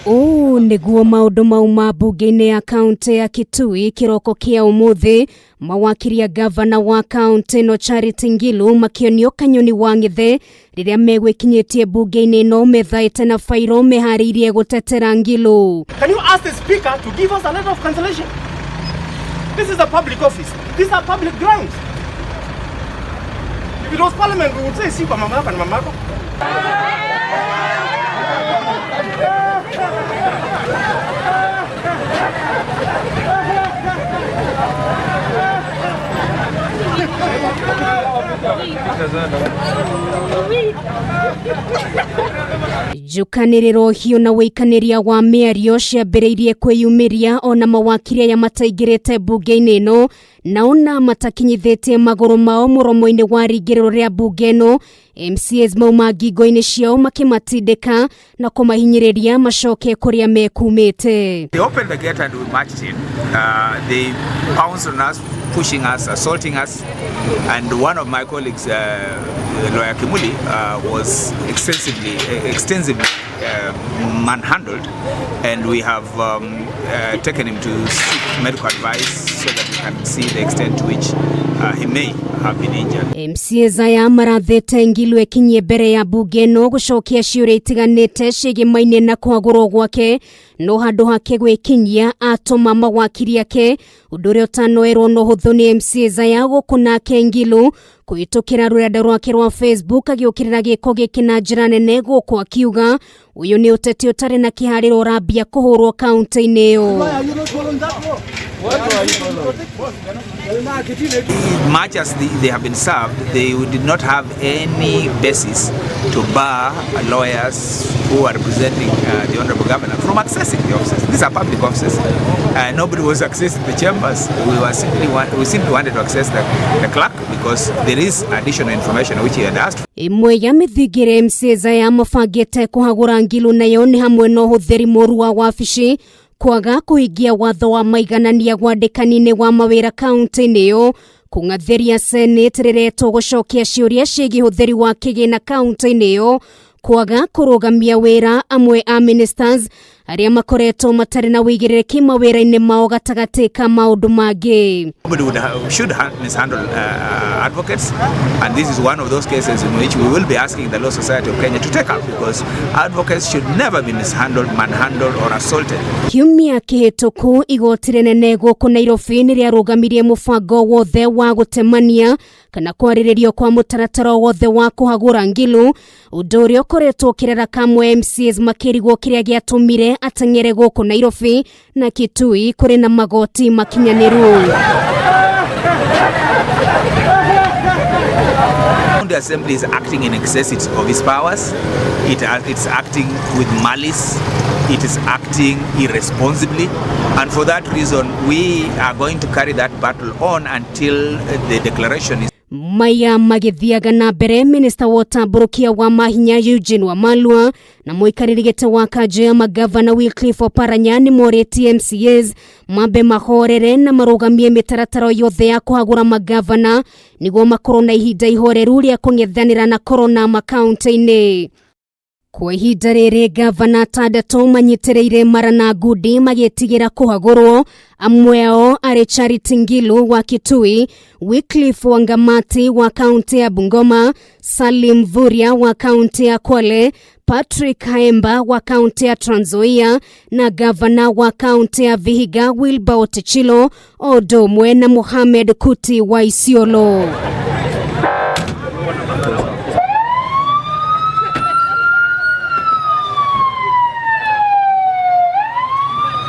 Ũũ nĩguo maũndũ mauma mbunge-inĩ ya kaũntĩ ya Kitui kĩroko kĩa ũmũthĩ. Mawakiri a gavana wa kaũntĩ ĩno Charity Ngilu makĩonio kanyoni wa ng'ethe rĩrĩa megwĩkinyĩtie mbunge-inĩ ĩno methaĩte na bairo meharĩirie gũtetera Ngilu. Can you ask the speaker to give us a letter of cancellation? This is a public office. These are public grounds. If it was parliament, we would say si kwa mama yako na mama yako. Njũkanĩrĩro hiũ na wĩikanĩria wa mĩario ciambĩrĩirie kwĩyumĩria ona mawakiri aya mataingĩrĩte mbunge-inĩ ĩno na ona matakinyithĩtie magũrũ mao mũromo-inĩ wa rĩingĩrĩro rĩa mbunge ĩno. MCAs mauma ngingo-inĩ ciao makĩmatindĩka na kũmahinyĩrĩria macoke kũrĩa mekumĩte. They opened the gate and we marched in. They pounced on us, pushing us, assaulting us, and one of my colleagues, Lawyer Kimuli, was extensively manhandled, and we have taken him to seek medical advice so that we can see the extent to which he may have been injured. MCAs aya marathĩte Ngilu ekinyie mbere ya mbunge ĩno gũcokia ciũria itiganĩte ciĩgĩmaine na kũhagũrwo gwake, no handũ hake gwĩkinyia atũma mawakiri ake, ũndũ ũrĩa ũtanoerwo na ũhũthũ nĩ MCAs aya gũkũ nake Ngilu kũhĩtũkĩra rũrenda rwake rwa Facebook agĩũkĩrĩra gĩko gĩkĩ na njĩra nene gũkũ akiuga ũyũ nĩ ũteti ũtarĩ na kĩharĩro ũrambia kũhũrwo kaũntĩ-inĩ ĩyo. Much as they have been served, they did not have any basis to bar lawyers who are representing the Honorable Governor from accessing the offices. These are public offices. Nobody was accessing the chambers. We simply wanted to access the clerk because there is additional information which he had asked for. Ĩmwe ya mĩthingi ĩrĩa MCAs aya mabangĩte kũhagũra Ngilu nayo nĩ hamwe na ũhũthĩri mũru wa wabici, kwaga kũhingia watho wa maiganania gwandĩkani-inĩ wa mawĩra kaũntĩ-inĩ ĩyo, kũng'athĩria Senate rĩretwo gũcokia ciũria ciĩgiĩ ũhũthĩri wa kĩgĩna kaũntĩ-inĩ ĩyo, kwaga kũrũgamia wĩra amwe a ministers arĩa makoretwo matarĩ na wĩigĩrĩrĩki mawĩra-inĩ mao gatagatĩ ka maũndũ mangĩ. Nobody should mishandle advocates, and this is one of those cases in which we will be asking the Law Society of Kenya to take up, because advocates should never be mishandled, manhandled or assaulted. Kiumia kĩhĩtũku igoti rĩnene gũkũ Nairobi nĩ rĩarũgamirie mũbango wothe wa gũtemania kana kwarĩrĩrio kwa mũtaratara wothe wa kũhagũra Ngilu, ũndũ ũrĩa ũkoretwo ũkĩrera kamwe MCAs makĩrigwo kĩrĩa gĩatũmire ateng'ere gũkũ Nairobi na Kitui kũrĩ na magoti makinyanĩru. The Assembly is acting in excess of its powers. It's acting with malice. It is acting irresponsibly. And for that reason, we are going to carry that battle on until the declaration is. Maya magĩthiaga na mbere, minista wa ũtambũrũkia wa mahinya Eugene Wamalwa na mũikarĩri gĩtĩ wa kanjũ ya magavana Wycliffe Oparanya nĩ morĩtie MCAs mambe mahorere na marũgamie mĩtaratara yothe ya kũhagũra magavana nĩguo makorwo na ihinda ihoreru rĩa kũng'ethanĩra na korona makaũntĩ-inĩ. Kwa ihinda rĩrĩ gavana atandatũ manyitĩrĩire mara na ngundi magĩtigĩra kũhagũrwo, amwe ao arĩ Charity Ngilu wa Kitui, Wycliffe Wangamati wa kaunti ya Bungoma, Salim Mvurya wa kaunti ya Kwale, Patrick Khaemba wa kaunti ya Trans Nzoia na gavana wa kaunti ya Vihiga Wilbur Ottichilo, o ũndũ ũmwe na Mohamed Kuti wa Isiolo.